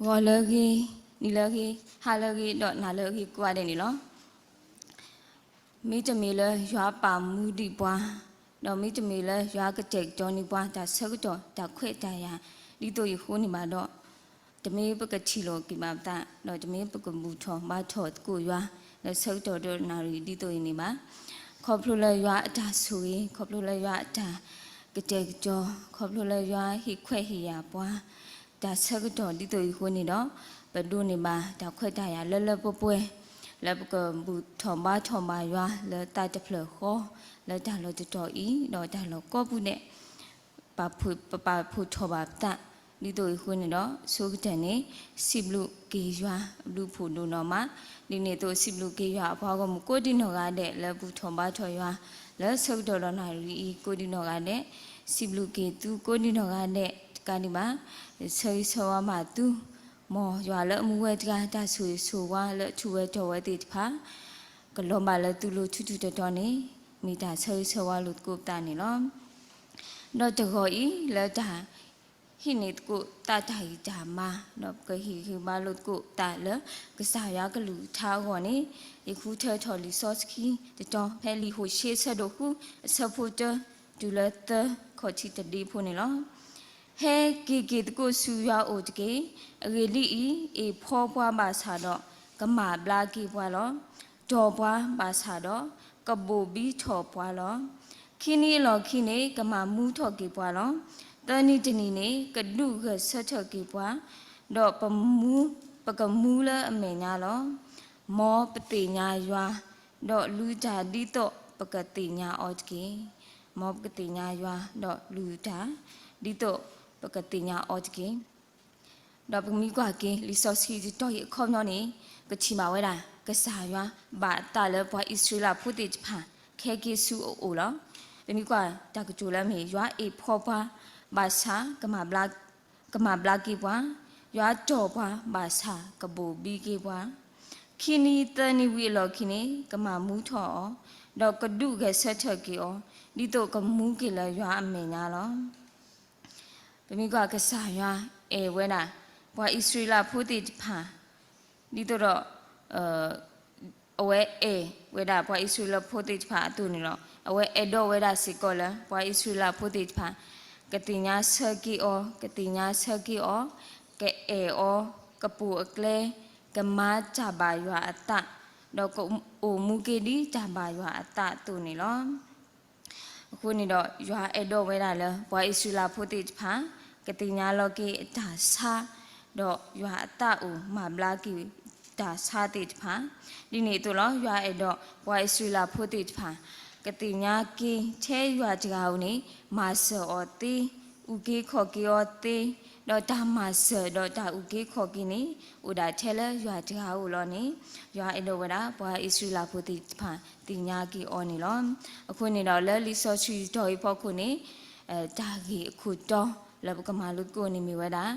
ဂီၤလၢအဂ့ၤ, နံၤလၢအဂ့ၤ, ဟါလၢအဂ့ၤ, ဒီးနၤလၢအဂ့ၤကိးဂၤဒဲးန့ၣ်လီၤ. မ့တမ့ၢ်လၢယွၤပာ်မူဒံးပှၤ, ဒီးမ့တမ့ၢ်လၢယွၤကတဲာ်ကတီၤန့ၢ်ပှၤတၢ်ဆၢကတီၢ်တၢ်ခွဲးတၢ်ယာ် ဒ်သိးအံၤအဃိန့ၣ်ဘၣ်ဒီး, တမ့ၢ်ပကထံၣ်လိာ်က့ၤဘၣ်ပသး, ဒီးတမ့ၢ်ပကဘူၣ်ထီၣ်ဘါထီၣ်သကိးယွၤ လၢဆၢကတီၢ်ဒီးနၣ်ရံၣ်ဒ်သိးအံၤန့ၣ်ဘၣ်. ခီဖျိလၢယွၤအတၢ်ဆိၣ်ဂ့ၤ, ခီဖျိလၢယွၤအတၢ်ကတဲာ်ကတီၤ, ခီဖျိလၢယွၤဟ့ၣ်ခွဲးဟ့ၣ်ယာ်ပှၤ တၢ်ဆၢကတီၢ်ဒ်သိးအံၤအဃိန့ၣ်ဒီး, ပဒိးန့ၢ်ဘၣ်တၢ်ခွဲးတၢ်ယာ်လၢလၢပှဲၤပှဲၤ, လၢပကဘူၣ်ထီၣ်ဘါထီၣ်ဘၣ်ယွၤလၢသးတဖျၢၣ်ဃီ, လၢတၢ်လီၢ်တတီၤအံၤ ဒီးတၢ်လီၢ်ကိးပူၤဒဲး ပပာ်ဖှိၣ်ထီၣ်ဘၣ်ပသး, ဒ်သိးအံၤအဃိန့ၣ်ဒီး ဆိကတၢၢ်န့ၣ် စံးဘျုးက့ၤယွၤအဘျုးအဖှိၣ်ဒိၣ်နီၢ်မး, ဒ်န့ၣ်အသိးစံးဘျုးက့ၤယွၤအပှၤဂီၢ်မုၢ်ကိးဒံနီၢ်ဂၤဒဲး လၢဘူၣ်ထီၣ်ဘါထီၣ်ယွၤ လၢဆၢကတီၢ်ဒီးနၣ်ရံၣ်အံၤကိးဒံနီၢ်ဂၤဒဲး, စံးဘျုးက့ၤသုကိးဒံနီၢ်ဂၤဒဲးတကးဒံးဘၣ်, ဆၢဂ့ၤဆၢဝါဘၣ်သု, မ်ယွၤလၢအမူဝဲတဂၤ တၢ်ဆိၣ်ဂ့ၤဆိၣ်ဝါလၢအထူးဝဲတီၤဝဲသ့ၣ်တဖၣ် ကလီၤဘၣ်လၢသုလိၤထူထူတီတီန့ၣ် မ့ၢ်တၢ်ဆၢဂ့ၤဆၢဝါလိာ်သကိးပသးန့ၣ်လီၤ. ဒီးတဂီၤအံၤလၢတၢ်ဟံးန့ၢ်သကိးသးတၢ်ဂံၢ်တၢ်ဘါ, ဒီးပကဟ့ၣ်ဂံၢ်ဘါလိာ်သကိးသးလၢ ကစၢ်ယွၤကလုၢ်ကထါအဂီၢ်န့ၣ်, ယဃုထၢထီၣ်လံာ်စီဆှံတတီၤ ဖဲလံာ်ဟိၤၡ့အဆၢဒိၣ်ဃု အဆၢဖိတၢ တုၤလၢသၢ ခီၣ်ထံးတဒ့ဖိန့ၣ်လီၤ. ဟဲက့ၤက့ၤသကိးဆူယွၤအအိၣ်တက့ၢ်. အဂ့ၢ်ဒ်အံၤ, အ့ၣ်ဖီပှၤဘၣ်ဆၣ်ဒီး ကမၤဘျါက့ၤပှၤလီၤ. တီၢ်ပှၤဘၣ်ဆၣ်ဒီး ကဘိၣ်ဘံထီၣ်ပှၤလီၤ. ခံနံၤအလီၢ်ခံန့ၣ် ကမၤမူထီၣ်က့ၤပှၤလီၤ. သၢနံၤတနံၤန့ၣ် ကဒုးဂဲၤဆၢထၢၣ်က့ၤပှၤ, ဒီးပမူ, ပကမူလၢအမဲာ်ညါလီၤ. မ်ပသ့ၣ်ညါယွၤ, ဒီးလူၤတၢ်ဒ်သိးပကသ့ၣ်ညါအီၤတက့ၢ်. မ်ပကသ့ၣ်ညါယွၤ, ဒီးလူၤတၢ်ဒ်သိးပကသ့ၣ်ညါအီၤတက့ၢ်. ဒီးပမ့ၢ်ကွၢ်က့ၤ လံာ်စီဆှံတတီၤအံၤအခီပညီန့ၣ်, ပထံၣ်ဘၣ်ဝဲဒၣ် ကစၢ်ယွၤဘၣ်အသးလၢပှၤအံၣ်စရ့လးဖိသ့ၣ်တဖၣ် ခဲက့ၤဆူအအိၣ်လီၤ. ပမ့ၢ်ကွၢ်တၢ်ကတိၤလၢအမ့ၢ် ယွၤအ့ၣ်ဖီပှၤဘၣ်ဆၣ် ကမၤဘျါက့ၤပှၤ, ယွၤတီၢ်ပှၤဘၣ်ဆၣ် ကဘိၣ်ဘံက့ၤပှၤ, ခံနံၤသၢနံၤဝံၤအလီၢ်ခံန့ၣ် ကမၤမူထီၣ်အီၤ, ဒီးကဒုးဂဲၤဆၢထၢၣ်က့ၤအီၤ, ဒ်သိးကမူက့ၤလၢယွၤအမဲာ်ညါလီၤ. ပမ့ၢ်ကွၢ်ကစၢ်ယွၤအဲၣ်ဝဲဒၣ် ပှၤအံၣ်စရ့လးဖိသ့ၣ်တဖၣ်, ဒ်သိးဒီး အဝဲအဲၣ်ဝဲဒၣ်ပှၤအံၣ်စရ့လးဖိသ့ၣ်တဖၣ်အသိးန့ၣ်လီၤ. အဝဲအဲၣ်ဒိးဝဲဒၣ်စ့ၢ်ကီးလၢ ပှၤအံၣ်စရ့လးဖိသ့ၣ်တဖၣ် ကသ့ၣ်ညါဆၢက့ၤအီၤ, ကသ့ၣ်ညါဆၢက့ၤအီၤ, ကအဲၣ်အီၤ, ကပိာ်အကျဲ, ကမၤတၢ်ဘၣ်ယွၤအသး, ဒီးကအိၣ်မူက့ၤဒ်တၢ်ဘၣ်ယွၤအသးအသိးန့ၣ်လီၤ. အဃိန့ၣ်ဒီး ယွၤအဲၣ်ဒိးဝဲဒၣ်လၢ ပှၤအံၣ်စရ့လးဖိသ့ၣ်တဖၣ် ကသ့ၣ်ညါလီၤက့ၤအတၢ်ဆါ, ဒီးယွၤအသးအိၣ်မၤဘျါက့ၤတၢ်ဆါသ့ၣ်တဖၣ်, ဒ်န့ၣ်အသိးလီၤ. ယွၤအဲၣ်ဒိးပှၤအံၣ်စရ့လးဖိသ့ၣ်တဖၣ် ကသ့ၣ်ညါက့ၤထဲယွၤတဂၤဧိၤန့ၣ် မၤစၢၤအီၤသ့, အုၣ်က့ၤခီၣ်က့ၤအီၤသ့, ဒီးတၢ်မၤစၢၤဒီးတၢ်အုၣ်က့ၤခီၣ်က့ၤန့ၣ် အိၣ်ဒၣ်ထဲလၢယွၤတဂၤဧိၤလီၤန့ၣ်, ယွၤအဲၣ်ဒိးဝဲဒၣ် ပှၤအံၣ်စရ့လးဖိသ့ၣ်တဖၣ် သ့ၣ်ညါက့ၤအီၤန့ၣ်လီၤ. အဃိန့ၣ်ဒီး လၢလံာ်စီဆှံတတီၤအံၤဖီခိၣ်န့ၣ်, တၢ်ဂ့ၢ်အခိၣ်တီလၢပကမၤလိသကိးန့ၣ်မ့ၢ်ဝဲဒၣ်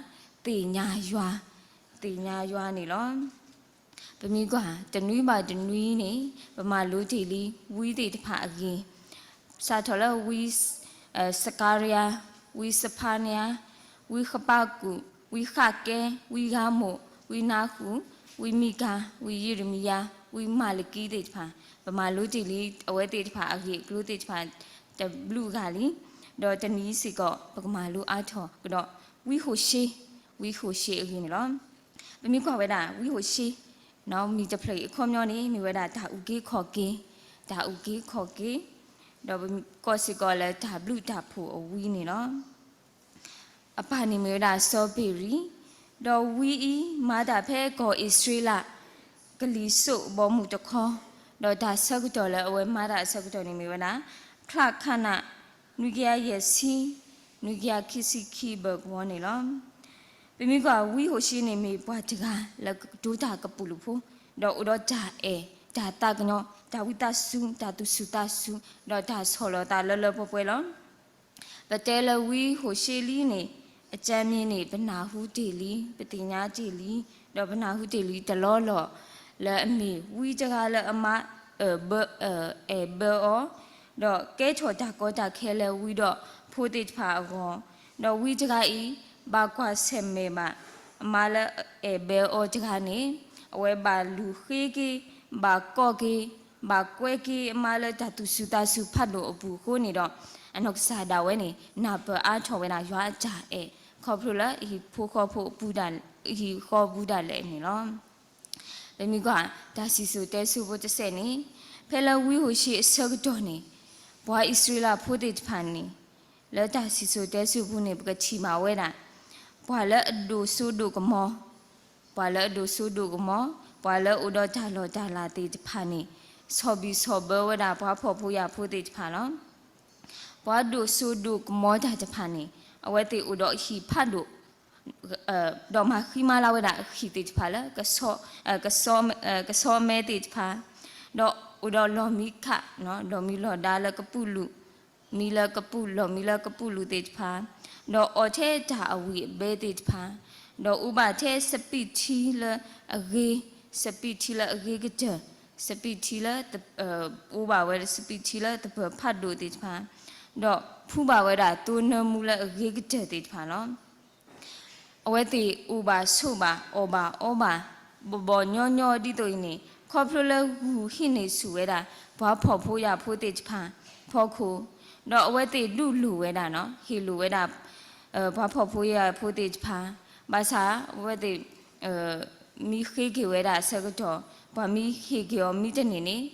သ့ၣ်ညါယွၤ, သ့ၣ်ညါယွၤန့ၣ်လီၤ. ပမ့ၢ်ကွၢ် တနွံဘၣ်တနွံန့ၣ် ပမၤလိတ့ၢ်လံ ဝံသ့ၣ်တဖၣ်အဂ့ၢ်, စးထီၣ်လၢဝံ စကၤရယၤ, ဝံစဖါနယၤ, ဝံဃပၤကူး, ဝံဃးကဲ, ဝံဂၤမိၢ်, ဝံနါဃူး, ဝံမံကၤ, ဝံယံးရမံယၤ, ဝံမၤလကံသ့ၣ်တဖၣ်, ပမၤလိတ့ၢ်လံ အဝဲသ့ၣ်တဖၣ်အဂ့ၢ်အကျိၤသ့ၣ်တဖၣ် တဘျုးဂၤလံ. ဒီးတနံၤစ့ၢ်ကီး ပကမၤလိအါထီၣ်ကဒီး ဝံဟိၤၡ့, ဝံဟိၤၡ့အဂ့ၢ်န့ၣ်လီၤ. ပမ့ၢ်ကွၢ်ဝဲဒၣ် ဝံဟိၤၡ့ မံၤတဖျၢၣ်အံၤအခီပညီန့ၣ် မ့ၢ်ဝဲဒၣ်တၢ်အုၣ်က့ၤခီၣ်က့ၤ, တၢ်အုၣ်က့ၤခီၣ်က့ၤ, ဒီးကိးစ့ၢ်ကီးလၢတၢ်ဘျုးတၢ်ဖှိၣ်အဝံန့ၣ်လီၤ. အပၢ်န့ၣ်မ့ၢ်ဝဲဒၣ်စီၤဘ့ၤရံ, ဒီးဝံအံၤမၤတၢ်ဖဲကီၢ်အံၣ်စရ့လး ကလံၤစိးဘီမုၢ်တခီ, ဒီးတၢ်ဆၢကတီၢ်လၢအဝဲမၤတၢ်အဆၢကတီၢ်န့ၣ်မ့ၢ်ဝဲဒၣ် ချၣ်ခၣ်နၣ် နွံကယၤယဲၢ်ဆံ, နွံကယၤခံဆံခံဘၢၣ်ကဝီၤန့ၣ်လီၤ. ပမ့ၢ်ကွၢ်ဝံဟိၤၡ့န့ၣ်မ့ၢ်ပှၤတဂၤလၢကတိၤတၢ်ကပုာ်လုးဖိ, ဒီးအိၣ်ဒီးတၢ်အဲၣ်, တၢ်သးကညီၤ, တၢ်ဝံသးစူၤ, တၢ်သူၣ်စူၤသးစူၤ, ဒီးတၢ်ဆီၣ်လီၤသးလၢလၢပှဲၤပှဲၤလီၤ. ပတဲလၢဝံဟိၤၡ့လံန့ၣ်, အကြမ်းမျဉ်းန့ၣ် ပနၢ်ဟူတ့ၢ်လံ, ပသ့ၣ်ညါတ့ၢ်လံ, ဒီးပနၢ်ဟူတ့ၢ်လံတလီၢ်လီၢ်, လၢအမ့ၢ်ဝံတဂၤလၢအမၤ အဲၣ်ဘၢအီၤ, ဒီးကဲထီၣ်တၢ်ကီတၢ်ခဲလၢဝံဒီးဖိသ့ၣ်တဖၣ်အဂီၢ်, ဒီးဝံတဂၤအံၤ ဘၣ်ကွၢ်ဆၢၣ်မဲာ်ဘၣ် အမါလၢအဲၣ်ဘဲအီၤတဂၤန့ၣ် အဝဲဘၣ်လူၤဃ့က့ၤ, ဘၣ်ကိးက့ၤ, ဘၣ်ကွဲက့ၤအမါလၢတၢ်သူၣ်စူၤသးစူၤဖးဒိၣ်အပူၤအဃိန့ၣ်ဒီး အနီၢ်ကစၢ်ဒၣ်ဝဲန့ၣ် နၢ်ပၢၢ်အါထီၣ်ဝဲဒၣ်ယွၤအတၢ်အဲၣ် ခီဖျိလၢဟံၣ်ဖိဃီဖိအပူၤဒၣ်, ဟံၣ်ဃီပူၤဒၣ်လဲာ်န့ၣ်လီၤ. ပမ့ၢ်ကွၢ် တၢ်စံၣ်စိၤတဲစိၤဖိတစဲးန့ၣ် ဖဲလၢဝံဟိၤၡ့အဆၢကတီၢ်န့ၣ် ပှၤအံၣ်စရ့လးဖိသ့ၣ်တဖၣ်န့ၣ် လၢတၢ်စံၣ်စိၤတဲစိၤပူၤန့ၣ် ပကထံၣ်ဘၣ်ဝဲဒၣ် ပှၤလၢအဒိၣ်စိဒိၣ်ကမီၤ, ပှၤလၢအဒိၣ်စိဒိၣ်ကမီၤ, ပှၤလၢအအိၣ်ဒီးတၢ်လီၢ်တၢ်လၤသ့ၣ်တဖၣ်န့ၣ် ဆီၣ်ဘံၣ်ဆီၣ်ဘၢဝဲဒၣ်ပှၤဖှီၣ်ဖိယာ်ဖိသ့ၣ်တဖၣ်လီၤ. ပှၤဒိၣ်စိဒိၣ်ကမီၤတၢ်တဖၣ်န့ၣ် အဝဲသ့ၣ်အိၣ်ဒီးအဟံၣ်ဖးဒိၣ် ဒီးမၤဃံမၤလၤဝဲဒၣ်အဟံၣ်သ့ၣ်တဖၣ်လၢ ကဆီမဲသ့ၣ်တဖၣ်, ဒီးအိၣ်ဒီးလီၢ်မံခး, လီၢ်မံလီၢ်ဒါလၢကပူၤလူၤ, မံလၢကပူၤ, လီၢ်မံလၢကပူၤလူၤသ့ၣ်တဖၣ်, ဒီးအီၣ်ထဲတၢ်အဝံၣ်အဘဲသ့ၣ်တဖၣ်, ဒီးအိၣ်ဘၣ်ထဲစပံးထံလၢအဂ့ၤ, စပံးထံလၢအဂ့ၤကတၢၢ်, စပံးထံလၢ အိၣ်ဘၣ်ဝဲစပံးထံလၢသပၢၤဖးဒိၣ်သ့ၣ်တဖၣ်, ဒီးဖှူဘၣ်ဝဲဒၣ်သိနၢမူလၢအဂ့ၤကတၢၢ်သ့ၣ်တဖၣ်လီၤ. အဝဲသ့ၣ်အိၣ်ဘၣ်ဆိးဘၣ် အီၣ်ဘၣ်အီဘၣ် ဘီၣ်ဘီၣ်ညီညီဒ်သိးအံၤန့ၣ် ခီဖျိလၢဂုာ်ဟံးန့ၢ်ဆူၣ်ဝဲဒၣ် ပှၤဖှီၣ်ဖိယာ်ဖိသ့ၣ်တဖၣ်အဖီခိၣ်, ဒီးအဝဲသ့ၣ်ဒုးလိၢ်ဝဲဒၣ်နီၤ ဟ့ၣ်လိၢ်ဝဲဒၣ် ပှၤဖှီၣ်ဖိယာ်ဖိသ့ၣ်တဖၣ်, ဘၣ်ဆၣ်အဝဲသ့ၣ် မ့ၢ်ဃ့က့ၤဝဲဒၣ်အဆၢကတီၢ် ပှၤမ့ၢ်ဟ့ၣ်က့ၤအီၤမ့ၢ်တန့ၢ်န့ၣ်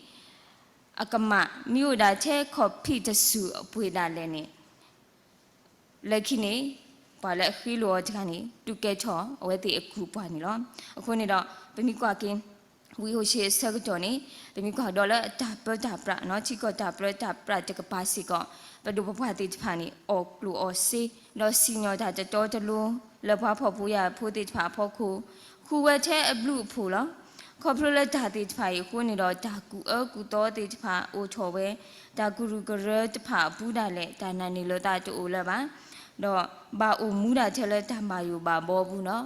အကမၣ် မ့ၢ်အိၣ်ဒၣ်ထဲခီၣ်ဖံးတစူၣ်အပှ့ၤဒၣ်လဲာ်န့ၣ် လၢခံန့ၣ် ပှၤလၢအဃ့လိၢ်အီၤတဂၤန့ၣ် ဒုးကဲထီၣ်အဝဲသ့ၣ်အကုၢ်အပှၤန့ၣ်လီၤ. အဃိန့ၣ်ဒီး ပမ့ၢ်ကွၢ်က့ၤ ဝံဟိၤၡ့အဆၢကတီၢ်န့ၣ် ပမ့ၢ်ကွၢ်ကဒီးလၢအတၢ်ပၢတၢ်ပြးနီၤ ထံကီၢ်တၢ်ပၢတၢ်ပြးတကပၤစ့ၢ်ကီး ပဒိၣ်ပပှၢ်သ့ၣ်တဖၣ်န့ၣ် အီၣ်ကျိၣ်အီၣ်စ့ ဒီးစံၣ်ညီၣ်တၢ်တတီတလိၤ လၢပှၤဖှီၣ်ဖိယာ်ဖိသ့ၣ်တဖၣ်အဖီခိၣ် ဃုဝဲထဲအဘျုးအဖှိၣ်လီၤ. ခီဖျိလၢတၢ်သ့ၣ်တဖၣ်အံၤအဃိန့ၣ်ဒီး တၢ်ကူၣ်အၢကူၣ်သီသ့ၣ်တဖၣ်အိၣ်ထီၣ်ဝဲ, တၢ်ကရူၢ်ကရၢတဖၣ်အပူၤဒၣ်လဲာ် တၢ်နာ်န့ၢ်လီၤသးတအိၣ်လၢၤဘၣ်, ဒီးဘၣ်အိၣ်မူဒၣ်ထဲလၢတၢ်ဘၣ်ယိၣ်ဘၣ်ဘီပူၤလီၤ.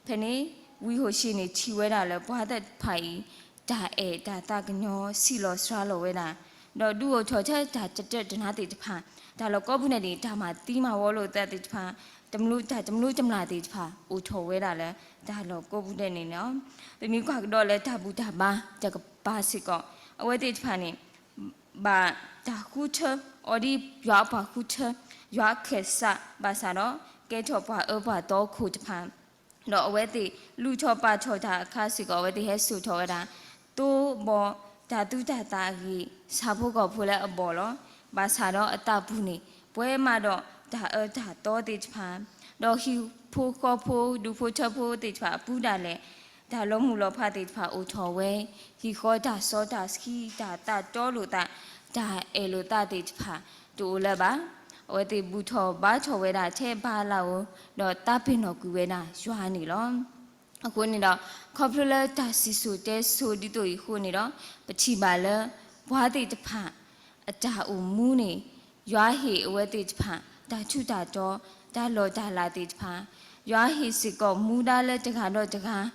ဖဲန့ၣ် ဝံဟိၤၡ့န့ၣ်ထံၣ်ဝဲဒၣ်လၢပှၤသ့ၣ်တဖၣ်အံၤ တၢ်အဲၣ်တၢ်သးကညီၤစံၣ်လီၤစှၤလီၤဝဲဒၣ်, ဒီးဒုးအိၣ်ထီၣ်ထဲတၢ်တတၢၢ်တနါသ့ၣ်တဖၣ်, တၢ်လီၢ်ကိးပူၤန့ၣ်န့ၣ် တၢ်မၤသံမၤဝီလိာ်သးသ့ၣ်တဖၣ်, တၢ်တမျိးတမျၢ်သ့ၣ်တဖၣ် အိၣ်ထီၣ်ဝဲဒၣ်လၢ တၢ်လီၢ်ကိးပူၤဒဲးန့ၣ်လီၤ. ပမ့ၢ်ကွၢ်ကဒီးလၢတၢ်ဘူၣ်တၢ်ဘါတကပၤစ့ၢ်ကီး အဝဲသ့ၣ်တဖၣ်န့ၣ် ဘၣ်တၢ်ဃုထၢ အီၤဒ်ယွၤအပှၤဃုထၢ, ယွၤအကစၢ် ဘၣ်ဆၣ်ဒီး ကဲထီၣ်ပှၤအၢပှၤသီခိၣ်တဖၣ်, ဒီးအဝဲသ့ၣ်လူၤထီၣ်ပာ်ထီၣ်တၢ်အခါစ့ၢ်ကီး အဝဲသ့ၣ်ဟဲစိာ်ထီၣ်ဝဲဒၣ် သိဘီၣ် တၢ်သူတၢ်သၣ်အဂ့ၢ် ဆၣ်ဖိကီၢ်ဖိလၢအဘီၣ်လီၤ. ဘၣ်ဆၣ်ဒီးအသးပူၤန့ၣ် ပှဲၤမးဒီးတၢ်အၢတၢ်သီသ့ၣ်တဖၣ်, ဒီးဟံၣ်ဖိဃီဖိ ဒူဖိထၢဖိသ့ၣ်တဖၣ်အပူၤဒၣ်လဲာ် တၢ်လီၤမုၢ်လီၤဖးသ့ၣ်တဖၣ်အိၣ်ထီၣ်ဝဲ, ဟံၣ်ဃီတၢ်စီတၢ်ဆှံ တၢ်သးတီလိာ်သး တၢ်အဲၣ်လိာ်သးသ့ၣ်တဖၣ် တအိၣ်လၢၤဘၣ်. အဝဲသ့ၣ်ဘူၣ်ထီၣ်ဘါထီၣ်ဝဲဒၣ်ထဲဘၤလးဧိၤ, ဒီးသးပ့ၤနီၣ်ကွံာ်ဝဲဒၣ်ယွၤန့ၣ်လီၤ. အဃိန့ၣ်ဒီး ခီဖျိလၢတၢ်စံၣ်စိၤတဲစိၤဒ်သိးအံၤအဃိန့ၣ်ဒီး ပထံၣ်ဘၣ်လၢ ပှၤသ့ၣ်တဖၣ် အတၢ်အိၣ်မူန့ၣ် ယွၤဟ့ၣ်အဝဲသ့ၣ်တဖၣ် တၢ်ထူးတၢ်တီၤ တၢ်လီၢ်တၢ်လၤသ့ၣ်တဖၣ်, ယွၤဟ့ၣ်စ့ၢ်ကီးမူဒါလၢတဂၤဒီးတဂၤ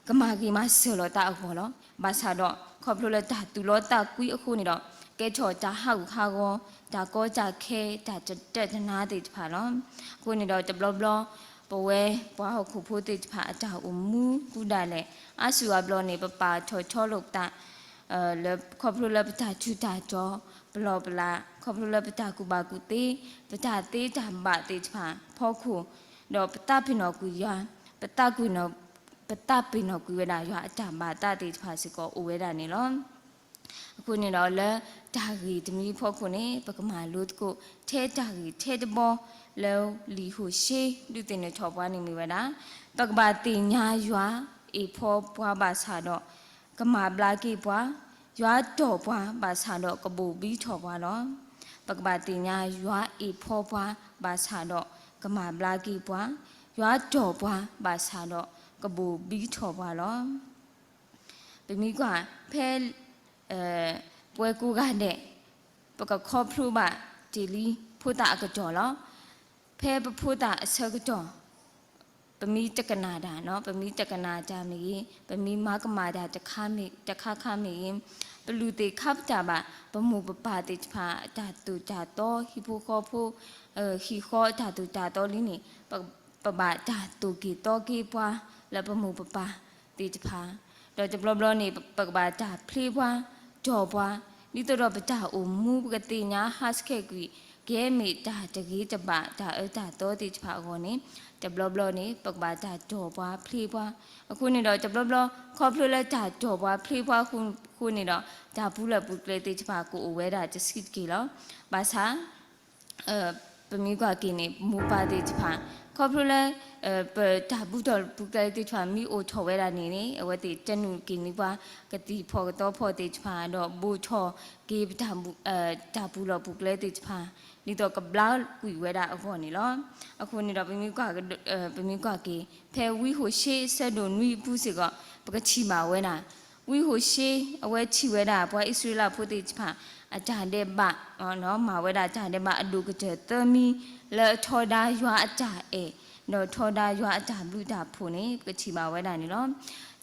ကမၤဂ့ၤမၤစၢၤလိာ်သးအဂီၢ်လီၤ. ဘၣ်ဆၣ်ဒီး ခီဖျိလၢတၢ်သူၣ်လီသးကွံအဃိန့ၣ်ဒီး ကဲထီၣ်တၢ်ဟးဂူာ်ဟးဂီၤ တၢ်ကီတၢ်ခဲ တၢ်တတၢၢ်တနါသ့ၣ်တဖၣ်လီၤ. အဃိန့ၣ်ဒီးတဘျီဘျီ ပဝဲပှၤဟီၣ်ခိၣ်ဖိသ့ၣ်တဖၣ်အတၢ်အိၣ်မူပူၤဒၣ်လဲာ် အါစုအါဘျီန့ၣ် ပပာ်ထီၣ်ထီလိာ်ပသး လၢခီဖျိလၢပတၢ်ထူးတၢ်တီၤ ပလီၢ်ပလၤ ခီဖျိလၢပတၢ်ကူၣ်ဘၣ်ကူၣ်သ့ ပတၢ်သ့တၢ်ဘၣ်သ့ၣ်တဖၣ်အဖီခိၣ် ဒီးပသးပ့ၤနီၣ်ကွံာ်ယွၤ ပသးပ့ၤနီၣ် ပသးပ့ၤနီၣ်ကွံာ်ဝဲဒၣ်ယွၤအတၢ်ဘၣ်သးသ့ၣ်တဖၣ်စ့ၢ်ကီးအိၣ်ဝဲဒၣ်န့ၣ်လီၤ. အဃိန့ၣ်ဒီးလၢတၢ်ဂ့ၢ်တမံၤအဖီခိၣ်န့ၣ် ပကမၤလိသကိး ထဲတၢ်ဂ့ၢ်ထဲတဘီလၢလံာ်ဟိၤၡ့ဒုးသ့ၣ်နီၣ်ထီၣ်ပှၤန့ၣ်မ့ၢ်ဝဲဒၣ် ပကဘၣ်သ့ၣ်ညါယွၤအ့ၣ်ဖီပှၤဘၣ်ဆၣ်ဒီး ကမၤဘျါက့ၤပှၤ, ယွၤတီၢ်ပှၤဘၣ်ဆၣ်ဒီးကဘိၣ်ဘံထီၣ်ပှၤလီၤ. ပကဘၣ်သ့ၣ်ညါယွၤအ့ၣ်ဖီပှၤဘၣ်ဆၣ်ဒီးကမၤဘျါက့ၤပှၤ, ယွၤတီၢ်ပှၤဘၣ်ဆၣ်ဒီးကဘိၣ်ဘံထီၣ်ပှၤလီၤ. ပမ့ၢ်ကွၢ်ဖဲ ပှၤကိးဂၤဒဲး ပကခီဖျိဘၣ်တ့ၢ်လံဖိသၣ်အကတီၢ်လီၤ. ဖဲပဖိသၣ်အဆၢကတီၢ် ပမ့ၢ်တကနၣ်တၢ်နီၤ, ပမ့ၢ်တကနၣ်တၢ်မ့ၢ်ဂ့ၤ, ပမ့ၢ်မၤကမၣ်တၢ်တခါခါမ့ၢ်ဂ့ၤ, ပလူၤသ့ၣ်ခါပတာ်ဘၣ် ပမိၢ်ပပၢ်သ့ၣ်တဖၣ် အတၢ်သိၣ်တၢ်သီ ဟံၣ်ဖိဃီဖိ ဟံၣ်ဃီအတၢ်သိၣ်တၢ်သီလံန့ၣ် ပ ပဘၣ်တၢ်သိၣ်က့ၤသီက့ၤပှၤလၢပမိၢ်ပပၢ်သ့ၣ်တဖၣ်, ဒီးတဘျီဘျီန့ၣ် ပကဘၣ်တၢ်ဖျ့ပှၤ, တီၢ်ပှၤ, ဒ်သိးဒီးပတၢ်အိၣ်မူ ပကသ့ၣ်ညါဟးဆှဲးကွံာ် ကဲမ့ၢ်တၢ်တဂ့ၤတဘၣ် တၢ်အၢတၢ်သီသ့ၣ်တဖၣ်အဂီၢ်န့ၣ်, တဘျီဘျီန့ၣ် ပကဘၣ်တၢ်တီၢ်ပှၤဖျ့ပှၤ. အဃိန့ၣ်ဒီး တဘျီဘျီ ခီဖျိလၢတၢ်တီၢ်ပှၤဖျ့ပှၤအဃိန့ၣ်ဒီး တၢ်ပူၤလၢ်ပူၤကျဲသ့ၣ်တဖၣ်ကအိၣ်ဝဲဒၣ်တဆံးတက့ၢ်လီၤ. ဘၣ်ဆၣ် ပမ့ၢ်ကွၢ်က့ၤန့ၣ် မိၢ်ပၢ်သ့ၣ်တဖၣ် ခီဖျိလၢ ပတၢ်ပူၤလီၢ်ပူၤကျဲသ့ၣ်တဖၣ် မ့ၢ်အိၣ်ထီၣ်ဝဲဒၣ်န့ၣ်န့ၣ် အဝဲသ့ၣ်တနုာ်က့ၤန့ၢ်ပှၤ ကသံၣ်ဖီၣ်ကသီဖီၣ်သ့ၣ်တဖၣ် ဒီးဘိးထီၣ်က့ၤပတၢ် တၢ်ပူၤလီၢ်ပူၤကျဲသ့ၣ်တဖၣ် ဒ်သိးကဘျါကွံာ်ဝဲဒၣ်အဂီၢ်န့ၣ်လီၤ. အဃိန့ၣ်ဒီး ပမ့ၢ်ကွၢ်က့ၤ ဖဲဝံဟိၤၡ့ဆၢဒိၣ်နွံအပူၤစ့ၢ်ကီး ပကထံၣ်ဘၣ်ဝဲဒၣ် ဝံဟိၤၡ့ အဝဲထံၣ်ဝဲဒၣ် ပှၤအံၣ်စရ့လးဖိသ့ၣ်တဖၣ် အတၢ်ဒဲးဘး မၤဝဲဒၣ်တၢ်ဒဲးဘးအဒိၣ်ကတၢၢ်သၢမံၤ လၢအထီဒါယွၤအတၢ်အဲၣ် ဒီးထီဒါယွၤအတၢ်ဘျုးတၢ်ဖှိၣ်န့ၣ် ပကထံၣ်ဘၣ်ဝဲဒၣ်န့ၣ်လီၤ.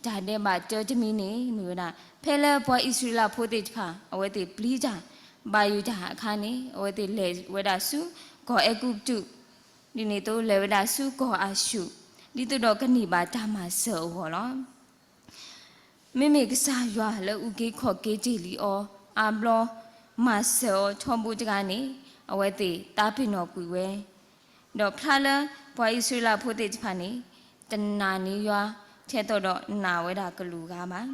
တၢ်ဒဲးဘးတၢတမံၤန့ၣ် မ့ၢ်ဝဲဒၣ် ဖဲလၢပှၤအံၣ်စရ့လးဖိသ့ၣ်တဖၣ် အဝဲသ့ၣ်ပျံၤတၢ် ဘၣ်ယိၣ်တၢ်အခါန့ၣ် အဝဲသ့ၣ်လဲၤဝဲဒၣ်ဆူ ကီၢ်အဲၤကူပတူး ဒ်န့ၣ်အသိး လဲၤဝဲဒၣ်ဆူကီၢ်အၤၡူး ဒ်သိးဒီးကန့ၢ်ဘၣ်တၢ်မၤစၢၤအဂီၢ်လီၤ. မ့မ့ၢ်ကစၢ်ယွၤလၢအအုၣ်က့ၤခီၣ်က့ၤတ့ၢ်လံအီၤ အါဘျီ မၤစၢၤအီၤထီဘိတဂၤန့ၣ် အဝဲသ့ၣ်သးပ့ၤနီၣ်ကွံာ်ဝဲ, ဒီးဖျါလၢပှၤအံၣ်စရ့လးဖိသ့ၣ်တဖၣ်န့ၣ် တနာ်န့ၢ်ယွၤ ထဲသိးဒီးနာ်ဝဲဒၣ်ကလူးဂၤဘၣ်. ဒ်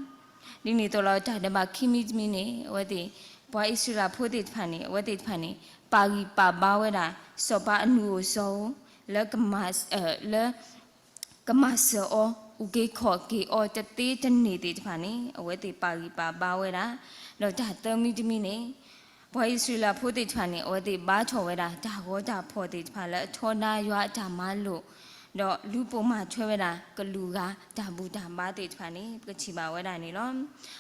န့ၣ်အသိးလီၤ တၢ်ဒဲးဘးခံမံၤတမံၤန့ၣ် အဝဲသ့ၣ် ပှၤအံၣ်စရ့လးဖိသ့ၣ်တဖၣ်န့ၣ် အဝဲသ့ၣ်တဖၣ်န့ၣ် ပာ်ဂံၢ်ပာ်ဘါဝဲဒၣ် စီၤပၤအနုၢ်အိၣ်စီၤအိၣ် လၢ လၢ ကမၤစၢၤအီၤ အုၣ်က့ၤခီၣ်က့ၤအီၤ တသ့တန့ၢ်သ့ၣ်တဖၣ်န့ၣ် အဝဲသ့ၣ်ပာ်ဂံၢ်ပာ်ဘါဝဲဒၣ်, ဒီးတၢ်သၢမံၤတမံၤန့ၣ် ပှၤအံၣ်စရ့လးဖိသ့ၣ်တဖၣ်န့ၣ် အဝဲသ့ၣ်ဘါထီၣ်ဝဲဒၣ် တၢ်ဂီၤတၢ်ဖီၣ်သ့ၣ်တဖၣ်လၢအထီဒါယွၤအတၢ်မၤလိာ်, ဒီးလူၤပိာ်မၤထွဲဝဲဒၣ် ကလူးဂၤတၢ်ဘူၣ်တၢ်ဘါသ့ၣ်တဖၣ်န့ၣ် ပကထံၣ်ဘၣ်ဝဲဒၣ်န့ၣ်လီၤ.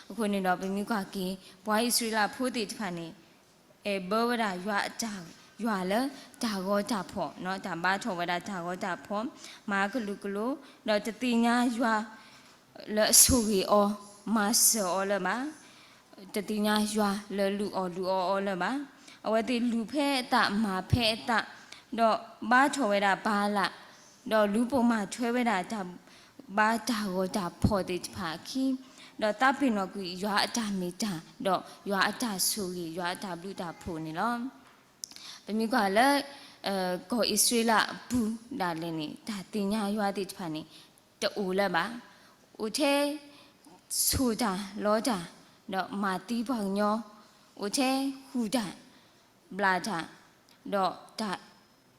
အဃိန့ၣ်ဒီး ပမ့ၢ်ကွၢ်က့ၤ ပှၤအံၣ်စရ့လးဖိသ့ၣ်တဖၣ်န့ၣ် အဲၣ်ဘၢဝဲဒၣ်ယွၤအတၢ်, ယွၤလၢတၢ်ဂီၤတၢ်ဖီၣ်, တၢ်ဘါထီၣ်ဝဲဒၣ်တၢ်ဂီၤတၢ်ဖီၣ်, မၤကလုာ်ကလိၤ, ဒီးတသ့ၣ်ညါယွၤလၢအဆိၣ်ဂ့ၤအီၤ, မၤစၢၤအီၤလၢၤဘၣ်, တသ့ၣ်ညါယွၤလၢလူၤအီၣ်လူၤအီအီၤလၢၤဘၣ်. အဝဲသ့ၣ်လူၤဖဲအသး မၤဖဲအသး, ဒီးဘါထီၣ်ဝဲဒၣ်ပၤလး, ဒီးလူၤပိာ်မၤထွဲဝဲဒၣ်တၢ် ဘါတၢ်ဂီၤတၢ်ဖီၣ်သ့ၣ်တဖၣ်အခံ, ဒီးသးပ့ၤနီၣ်ကွံာ်ယွၤအတၢ်မ့ၢ်တၢ်, ဒီးယွၤအတၢ်ဆိၣ်ဂ့ၤ ယွၤအတၢ်ဘျုးတၢ်ဖှိၣ်န့ၣ်လီၤ. ပမ့ၢ်ကွၢ်လၢ ကီၢ်အံၣ်စရ့လးအပူၤဒၣ်လဲာ်န့ၣ် တၢ်သ့ၣ်ညါယွၤသ့ၣ်တဖၣ်န့ၣ် တအိၣ်လၢၤဘၣ်. အိၣ်ထဲ ဆိၣ်တၢ်လီတၢ်, ဒီးမၤသံပှၤကညီ, အိၣ်ထဲဃုာ်တၢ် ဘျၣ်တၢ်, ဒီးတၢ်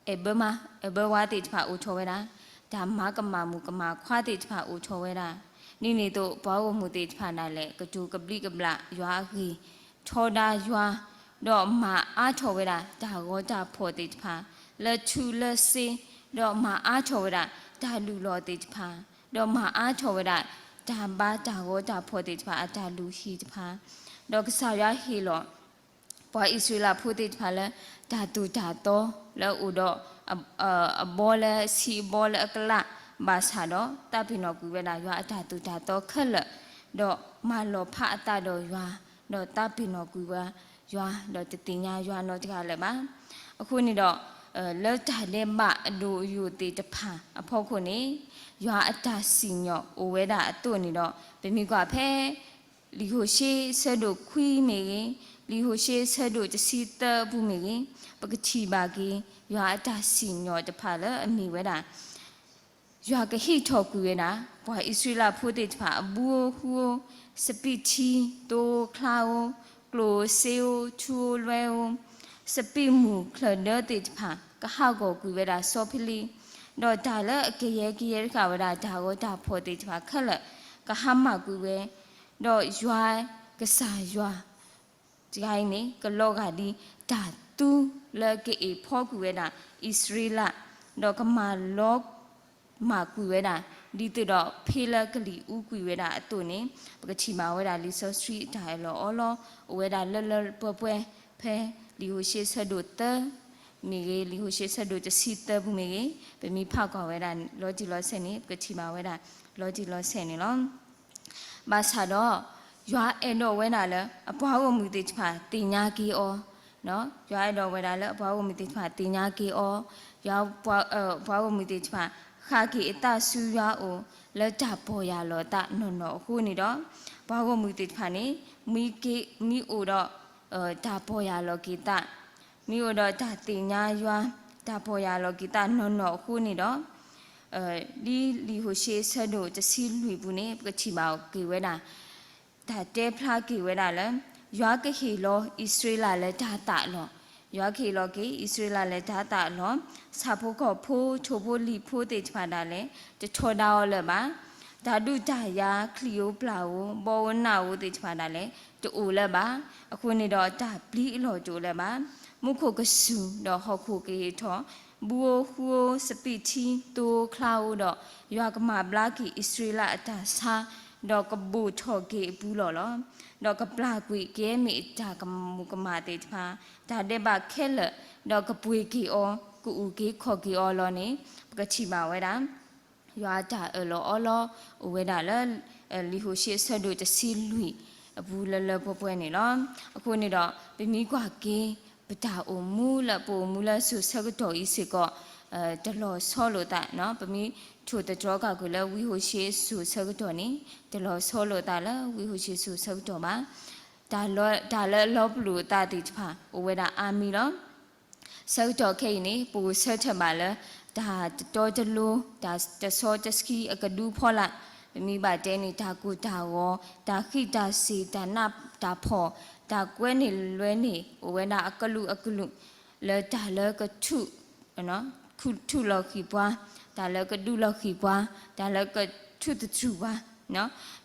အဲၣ်ဘၢမါ အဲၣ်ဘၢဝါသ့ၣ်တဖၣ်အိၣ်ထီၣ်ဝဲဒၣ်, တၢ်မၤကမၣ်မုၣ်ကမၣ်ခွါသ့ၣ်တဖၣ်အိၣ်ထီၣ်ဝဲဒၣ်, ဒ်န့ၣ်အသိး ပှၤဂီၢ်မုၢ်သ့ၣ်တဖၣ်ဒၣ်လဲာ် ကတိၤကဘျံးကဘျၣ်ယွၤအဂ့ၢ်, ထီဒါယွၤ, ဒီးမၤအါထီၣ်ဝဲဒၣ် တၢ်ဂီၤတၢ်ဖီၣ်သ့ၣ်တဖၣ် လၢထူလၢစ့, ဒီးမၤအါထီၣ်ဝဲဒၣ် တၢ်လုၢ်လီၢ်သ့ၣ်တဖၣ်, ဒီးမၤအါထီၣ်ဝဲဒၣ် တၢ်ဘါတၢ်ဂီၤတၢ်ဖီၣ်သ့ၣ်တဖၣ် အတၢ်လုၢ်ဟံၣ်တဖၣ်, ဒီးကစၢ်ယွၤဟ့ၣ်လီၤ ပှၤအံၣ်စရ့လးဖိသ့ၣ်တဖၣ်လၢ တၢ်သိၣ်တၢ်သီလၢအအိၣ်ဒီး အဘီလၢအဆံးအဘီလၢအကလးဘၣ်ဆၣ်ဒီး သးပ့ၤနီၣ်ကွံာ်ဝဲဒၣ်ယွၤအတၢ်သိၣ်တၢ်သီခဲလၢာ်, ဒီးမၤလီၤဖးအသးဒီးယွၤ, ဒီးသးပ့ၤနီၣ်ကွံာ်ဝဲယွၤ, ဒီးတသ့ၣ်ညါယွၤနီတဂၤလၢၤဘၣ်. အဃိန့ၣ်ဒီး လၢတၢ်ဒဲးဘးအဒိၣ်အယိာ်သ့ၣ်တဖၣ်အဖီခိၣ်န့ၣ် ယွၤအတၢ်စံၣ်ညီၣ်အိၣ်ဝဲဒၣ်အသိးန့ၣ်ဒီး ပမ့ၢ်ကွၢ်ဖဲ လံာ်ဟိၤၡ့ဆၢဒိၣ်ခွံမ့ၢ်ဂ့ၤ, လံာ်ဟိၤၡ့ဆၢဒိၣ်တဆံသၢအပူၤမ့ၢ်ဂ့ၤ, ပကထံၣ်ဘၣ်က့ၤ ယွၤအတၢ်စံၣ်ညီၣ်တဖၣ်လၢအမ့ၢ်ဝဲဒၣ် ယွၤကဟ့ၣ်ထီၣ်ကွံာ်ဝဲဒၣ် ပှၤအံၣ်စရ့လးဖိသ့ၣ်တဖၣ် အဘုဧိၤဟုဧိၤ, စပံးထံ, သိဧိၤချါဧိၤ, ကျိၣ်ဧိၤစ့ဧိၤ, ထူဧိၤလွဲဧိၤ, စပံးမုၢ်ချၢၣ်ဒၢသ့ၣ်တဖၣ် ကဟးဂီၤကွံာ်ဝဲဒၣ်စီၤဖံလံး, ဒီးတၢ်လၢအကယဲၢ်ကယဲၢ်တဃာ်ဝဲဒၣ် တၢ်ဂီၤတၢ်ဖီၣ်သ့ၣ်တဖၣ်ခဲလၢာ် ကဟါမၢ်ကွံာ်ဝဲ, ဒီးယွၤကစၢ်ယွၤ တဂၤအံၤန့ၣ် ကလီၤဂာ်ဒ်တၢ်သူလၢကအ့ၣ်ဖီကွံာ်ဝဲဒၣ် အံၣ်စရ့လး, ဒီးကမၤလီၤမၢ်ကွံာ်ဝဲဒၣ် ဒ်သိးဒီးဖ့လၢကလံၤအူကွံာ်ဝဲဒၣ်အသိးန့ၣ် ပကထံၣ်ဘၣ်ဝဲဒၣ်လံာ်စီဆှံအတၢ်အၢၣ်လီၤအီလီၤ အိၣ်ဝဲဒၣ်လၢလၢပှဲၤပှဲၤ ဖဲလံာ်ဟိၤၡ့ဆၢဒိၣ်သၢမ့ၢ်ဂ့ၤ လံာ်ဟိၤၡ့ဆၢဒိၣ်တဆံသၢပူၤမ့ၢ်ဂ့ၤ ပမ့ၢ်ဖးကွၢ်ဝဲဒၣ်လီၤတံၢ်လီၤဆဲးန့ၣ် ပကထံၣ်ဘၣ်ဝဲဒၣ်လီၤတံၢ်လီၤဆဲးန့ၣ်လီၤ. ဘၣ်ဆၣ်ဒီး ယွၤအဲၣ်ဒိးဝဲဒၣ်လၢ အပှၤဂီၢ်မုၢ်သ့ၣ်တဖၣ်သ့ၣ်ညါက့ၤအီၤ, ယွၤအဲၣ်ဒိးဝဲဒၣ်လၢအပှၤဂီၢ်မုၢ်သ့ၣ်တဖၣ်သ့ၣ်ညါက့ၤအီၤ, ယွၤ ပှၤဂီၢ်မုၢ်သ့ၣ်တဖၣ် ဃၣ်က့ၤအသးဆူယွၤအအိၣ် လၢတၢ်ပီၢ်ယၢ်လီၤသးနီၢ်နီၢ်အဃိန့ၣ်ဒီး, ပှၤဂီၢ်မုၢ်သ့ၣ်တဖၣ်န့ၣ် မ့ၢ်က့ၤ မ့ၢ်အိၣ်ဒီး တၢ်ပီၢ်ယၢ်လီၤက့ၤသး, မ့ၢ်အိၣ်ဒီးတၢ်သ့ၣ်ညါယွၤ, တၢ်ပီၢ်ယၢ်လီၤက့ၤသးနီၢ်နီၢ်အဃိန့ၣ်ဒီး, ဒ်လံာ်ဟိၤၡ့အဆၢဒိၣ်တဆံလွံၢ်ပူၤန့ၣ် ပကထံၣ်ဘၣ်က့ၤဝဲဒၣ် တၢ်တဲဖျါက့ၤဝဲဒၣ်လၢ ယွၤကဟ့ၣ်လီၤအံၣ်စရ့လးလၢတၤသၣ်အလီၢ်, ယွၤကဟ့ၣ်လီၤက့ၤအံၣ်စရ့လးလၢတၤသၣ်အလီၢ်, ဆၣ်ဖိကီၢ်ဖိ ထိၣ်ဖိလံၣ်ဖိသ့ၣ်တဖၣ်ဒၣ်လဲာ် တထီဒါအီၤလၢၤဘၣ်. တၢ်ဒုးတၢ်ယၤ ချံၣ်ဧိၤပျၢ်ဧိၤ ဘီဧိၤနၣ်ဧိၤသ့ၣ်တဖၣ်ဒၣ်လဲာ် တအိၣ်လၢၤဘၣ်. အဃိန့ၣ်ဒီးတၢ်ပျံၤအလီၢ်တအိၣ်လၢၤဘၣ်. မူခိၣ်ကစူၢ်ဒီးဟီၣ်ခိၣ်ကဟ့ၣ်ထီၣ်, ဘုဧိၤဃုဧိၤ စပံးထံ သိဧိၤချါဧိၤဒီး, ယွၤကမၤဘျါက့ၤအံၣ်စရ့လးအတၢ်ဆါ, ဒီးကဘိၣ်ထီၣ်က့ၤအပူၤလီၢ်လီၤ. ဒီးကပျၢ်ကွံာ်က့ၤမ့ၢ်တၢ်ကမူၤကမၣ်သ့ၣ်တဖၣ်, တၢ်ဒဲးဘးခဲလၢာ်, ဒီးကပှ့ၤက့ၤအီၤ ကအုၣ်က့ၤခီၣ်က့ၤအီၤလီၤန့ၣ် ပကထံၣ်ဘၣ်ဝဲဒၣ် ယွၤအတၢ်အၢၣ်လီၤအီလီၤ အိၣ်ဝဲဒၣ်လၢ လံာ်ဟိၤၡ့အဆၢဒိၣ်တဆံလွံၢ်အပူၤလၢလၢပှဲၤပှဲၤန့ၣ်လီၤ. အဃိန့ၣ်ဒီး ပမ့ၢ်ကွၢ်က့ၤ ပတၢ်အိၣ်မူလၢပအိၣ်မူလၢစိၤဆၢကတီၢ်အံၤစ့ၢ်ကီး တလီၤဆီလိာ်သး, ပမ့ၢ်ထိၣ်သတြီၤက့ၤကွံာ်လၢဝံဟိၤၡ့စိၤဆၢကတီၢ်န့ၣ် တလီၤဆီလိာ်သးလၢဝံဟိၤၡ့စိၤဆၢကတီၢ်ဘၣ်. တၢ်လၢအလီၤပလိာ်အသးသ့ၣ်တဖၣ် အိၣ်ဝဲဒၣ်အါမံၤလီၤ. ဆၢကတီၢ်ခဲအံၤန့ၣ် ပအိၣ်ဆၢထၢၣ်ဘၣ်လၢ တၢ်တတီတလိၤ တၢ်တစီတဆှံအကဒုဖီလာ်, ပမ့ၢ်ဘၣ်တဲန့ၣ် တၢ်ကိၢ်တၢ်ဂီၤ, တၢ်ဃံးတၢ်စ့ၤ, တၢ်နးတၢ်ဖှီၣ်, တၢ်ကွဲန့ၢ်လွဲန့ၢ် အိၣ်ဝဲဒၣ်အကလုာ်အကလုာ် လၢတၢ်လၢကထူၣ် ထူၣ်လီၤဃံၤပှၤ, တၢ်လၢကဒုးလီၤဃံၤပှၤ, တၢ်လၢကထူၣ်သထြူးပှၤ,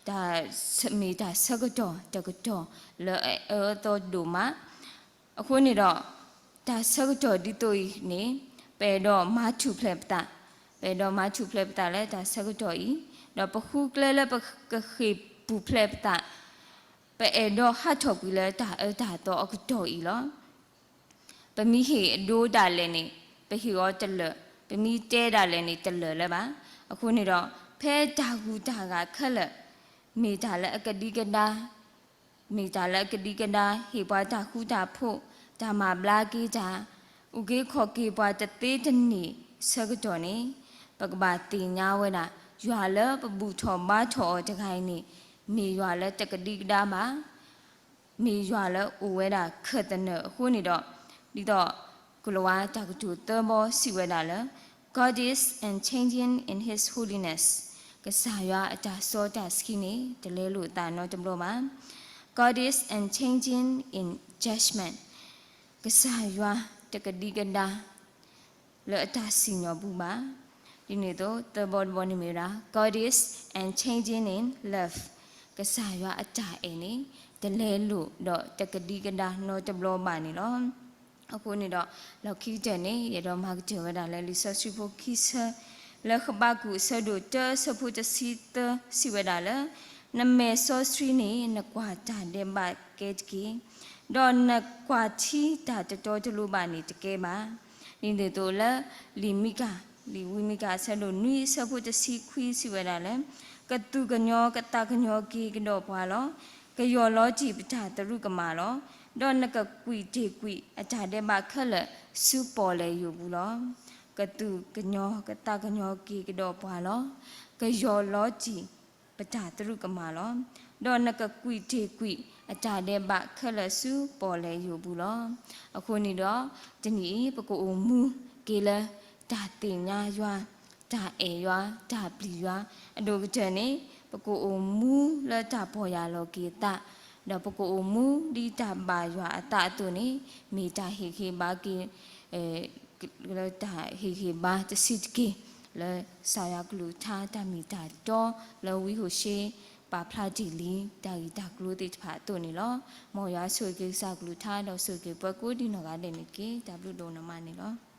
တၢ် မ့ၢ်တၢ်ဆၢကတီၢ်တကတီၢ်လၢအအၢအသီဒိၣ်မး. အဃိန့ၣ်ဒီး တၢ်ဆၢကတီၢ်ဒ်သိးအံၤန့ၣ် ပအဲၣ်ဒိးမၤထူၣ်ဖျဲးပသး, ပအဲၣ်ဒိးမၤထူၣ်ဖျဲးပသးလၢတၢ်ဆၢကတီၢ်အံၤ, ဒီးပဃုကျဲလၢပကဃ့ၢ်ပူၤဖျဲးပသး, ပအဲၣ်ဒိးဟးထီၣ်ကွံာ်လၢတၢ်အၢတၢ်သီအကတီၢ်အံၤလီၤ. ပမ့ၢ်ဟ့ၣ်အဒိဒၣ်လဲာ်န့ၣ် ပဟ့ၣ်အီၤတလၢာ်, ပမ့ၢ်တဲဒၣ်လဲာ်န့ၣ် တလၢာ်လၢၤဘၣ်. အဃိန့ၣ်ဒီး ဖဲတၢ်ဂုၤတၢ်ဂၤခဲလၢာ် မ့ၢ်တၢ်လၢအကဒံကဒါ မ့ၢ်တၢ်လၢအကဒံကဒါ ဟ့ၣ်ပှၤတၢ်ဃူတၢ်ဖိး, တၢ်မၤဘျါက့ၤတၢ်, အုၣ်က့ၤခီၣ်က့ၤပှၤတသ့တန့ၢ်ဆၢကတီၢ်န့ၣ်, ပကဘၣ်သ့ၣ်ညါဝဲဒၣ် ယွၤလၢပဘူၣ်ထီၣ်ဘါထီၣ်အီၤတဂၤအံၤန့ၣ် မ့ၢ်ယွၤလၢတကဒံကဒါဘၣ်. မ့ၢ်ယွၤလၢအိၣ်ဝဲဒၣ်ခၢၣ်သနၢၣ်အဃိန့ၣ်ဒီး, ဒ်သိး ကလၤဝါတၢ်ကတိၤသၢဘီစံးဝဲဒၣ်လၢ God is unchanging in his holiness. ကစၢ်ယွၤအတၢ်စီတၢ်ဆှံန့ၣ် တလဲလိာ်သးနီတဘျီဘၣ်. God is unchanging in judgment. ကစၢ်ယွၤတကဒံကဒါ လၢအတၢ်စံၣ်ညီၣ်ပူၤဘၣ်. ဒ်န့ၣ်အသိး သၢဘီတဘီန့ၣ်မ့ၢ်ဝဲဒၣ် God is unchanging in love. ကစၢ်ယွၤအတၢ်အဲၣ်န့ၣ် တလဲလိာ်ဒီးတကဒံကဒါနီတဘျီဘၣ်န့ၣ်လီၤ. အဃိန့ၣ်ဒီး လီၢ်ခံကတၢၢ်န့ၣ် ယအဲၣ်ဒိးမၤကတၢၢ်ဝဲဒၣ်လၢလံာ်စီဆှံဖိခံဆၢ လၢဃဘးကူာ်အဆၢဒိၣ်တၢ အဆၢဖိတဆံသၢ စံးဝဲဒၣ်လၢ နမဲာ်စီဆှံန့ၣ် နကွၢ်တၢ်ဒဲးဘးကဲတက့ၢ်. ဒီးနကွၢ်ထံတၢ်တတီတလိၤဘၣ်န့ၣ်တကဲဘၣ်. ဒ်န့ၣ်အသိးလၢ လံာ်မံကၤ, လံာ်ဝံမံကၤအဆၢဒိၣ်နွံ အဆၢဖိတဆံခွံ စံးဝဲဒၣ်လၢ ကသူၣ်ကညီၤကသးကညီၤက့ၤကဒီးပှၤလီၤ. ကယီၢ်လီၤတံၢ်ပတၢ်သရူးကမၣ်လီၤ. ဒီးနကကွံာ်တ့ၢ်ကွံာ်အတၢ်ဒဲးဘးခဲလၢာ်ဆူပီၣ်လဲၣ်ယိာ်ပူၤလီၤ. ကသူၣ်ကညီၤကသးကညီၤက့ၤကဒီးပှၤလီၤ. ကယီၢ်လီၤတံၢ်ပတၢ်သရူးကမၣ်လီၤ. ဒီးနကကွံာ်တ့ၢ်ကွံာ်အတၢ်ဒဲးဘးခဲလၢာ်ဆူပီၣ်လဲၣ်ယိာ်ပူၤလီၤ. အဃိန့ၣ်ဒီး တနံၤအံၤ ပကအိၣ်မူက့ၤလၢ တၢ်သ့ၣ်ညါယွၤ, တၢ်အဲၣ်ယွၤ, တၢ်ပျံၤယွၤ, အဒိၣ်ကတၢၢ်န့ၣ် ပကအိၣ်မူလၢတၢ်ပီၢ်ယၢ်လီၤက့ၤအသး, ဒီးပကအိၣ်မူဒ်တၢ်ဘၣ်ယွၤအသးအသိးန့ၣ် မ့ၢ်တၢ်ဟ့ၣ်ဂံၢ်ဘါက့ၤ လၢတၢ်ဟ့ၣ်ဂံၢ်ဘါတဆံးတက့ၢ် လၢကစၢ်ယွၤကလုၢ်ကထါတၢ်မ့ၢ်တၢ်တီ လၢဝံဟိၤၡ့ပာ်ဖျါတ့ၢ်လံ တၢ်ဂ့ၢ်တၢ်ကျိၤသ့ၣ်တဖၣ်အသိးန့ၣ်လီၤ. မ်ယွၤဆိၣ်ဂ့ၤက့ၤကစၢ်ကလုၢ်ကထါ ဒီးဆိၣ်ဂ့ၤက့ၤပှၤကိးဒံနီၢ်ဂၤဒဲးန့ၣ်တက့ၢ်. တၢ်ဘျုးဒိၣ်နီၢ်မးန့ၣ်လီၤ.